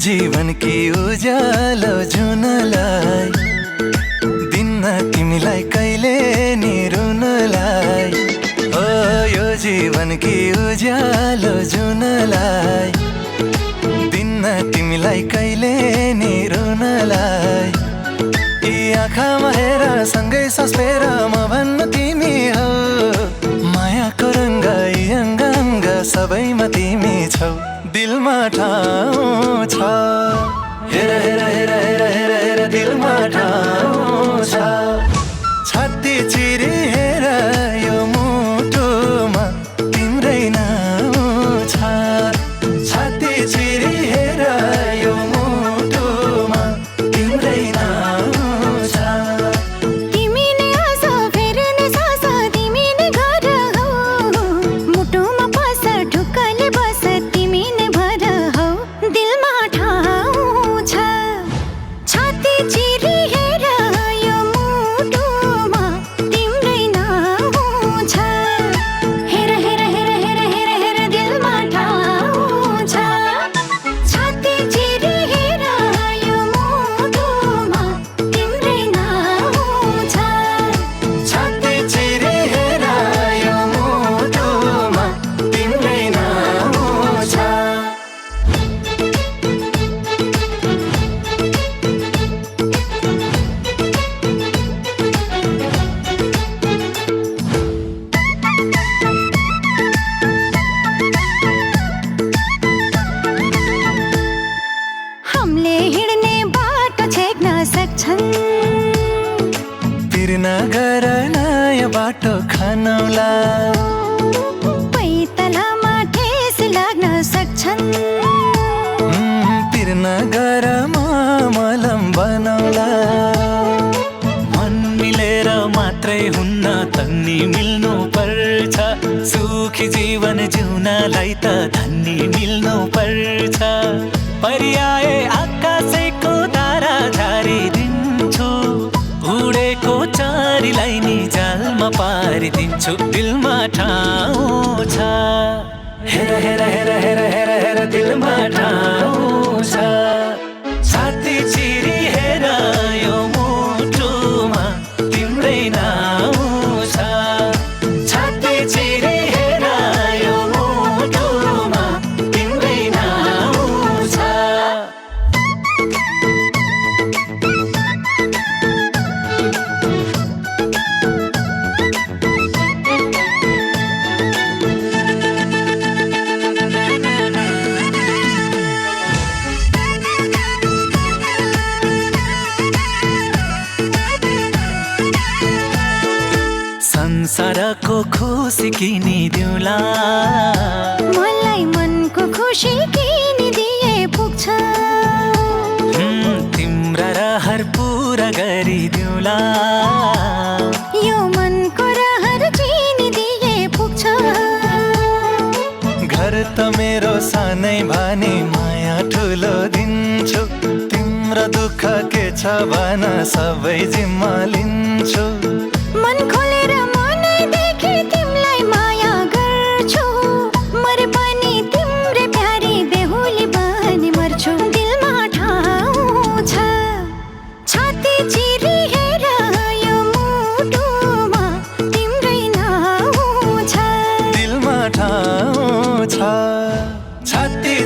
जीवन की उज्यालो जुनलाई दिन्न तिमीलाई कहिले नि रुनलाई ओ यो जीवन की उज्यालो जुनलाई दिन्न तिमीलाई कहिले नि रुनलाई यी आँखामा हेर सँगै सस्पेर म भन्न तिमी हौ मायाको रङ्ग यी अङ्ग सबैमा तिमी छौ दिलमा ठाउँ छ हेर हेर हेर हेर हेर हेर दिलमा ठाउँ छ छाती चिरी हेर यो मुटुमा तिम्रै नाउँ छ छाती चिरी हेर यो मुटुमा तिम्रै नाउँ छ तिमी नै आस फेर्ने सास तिमी नै घर हौ मुटुमा पस ढुक्कले बस तिमी नै भर हौ दिलमा ठाउँ छ छाती चिरी हेर यो मुटुमा तिम्रै नाउँ छ हेर हेर हेर हेर हेर हेर दिलमा ठाउँ छ छाती चिरी हेर यो मुटुमा तिम्रै नाउँ छ छाती चिरी हेर यो मुटुमा तिम्रै नाउँ छ हमले हिँड्ने बाटो छेक्न सक्छन् तिर्न गर नयाँ बाटो खनौला पैतालामा ठेस लाग्न सक्छन् तिर्न गर मलम बनौला मन मिलेर मात्रै हुन्न तन्नी मिल्नु पर्छ सुखी जीवन जिउनलाई त धन्नी मिल्नु पर्छ पर्याए आकाशैको तारा झारिदिन्छु उडेको चारीलाई नि जालमा पारिदिन्छु दिलमा ठाउँ छ हेर हेर हेर हेर हेर हेर दिलमा ठाउँ छ छाती चिरी हेर यो मुटुमा तिम्रै नाउँ छ छाती चिरी हेर यो मुटुमा तिम्रै नाउँ छ संसारको खुसी किनिदिउँला मलाई मनको खुसी किनिदिए पुग्छ तिम्रा रहर पुरा गरिदिउँला यो मनको रहर चिनिदिए पुग्छ घर त मेरो सानै भानी माया ठुलो दिन्छु तिम्रो दुःख के छ भन सबै जिम्मा लिन्छु मन खोलेर मनैदेखि तिमीलाई माया गर्छु मरे पनि तिम्रै प्यारी बेहुली बनी मर्छु दिलमा ठाउँ छ छाती चिरी हेर यो मुटुमा तिम्रै नाउँ छ दिलमा ठाउँ छ छाती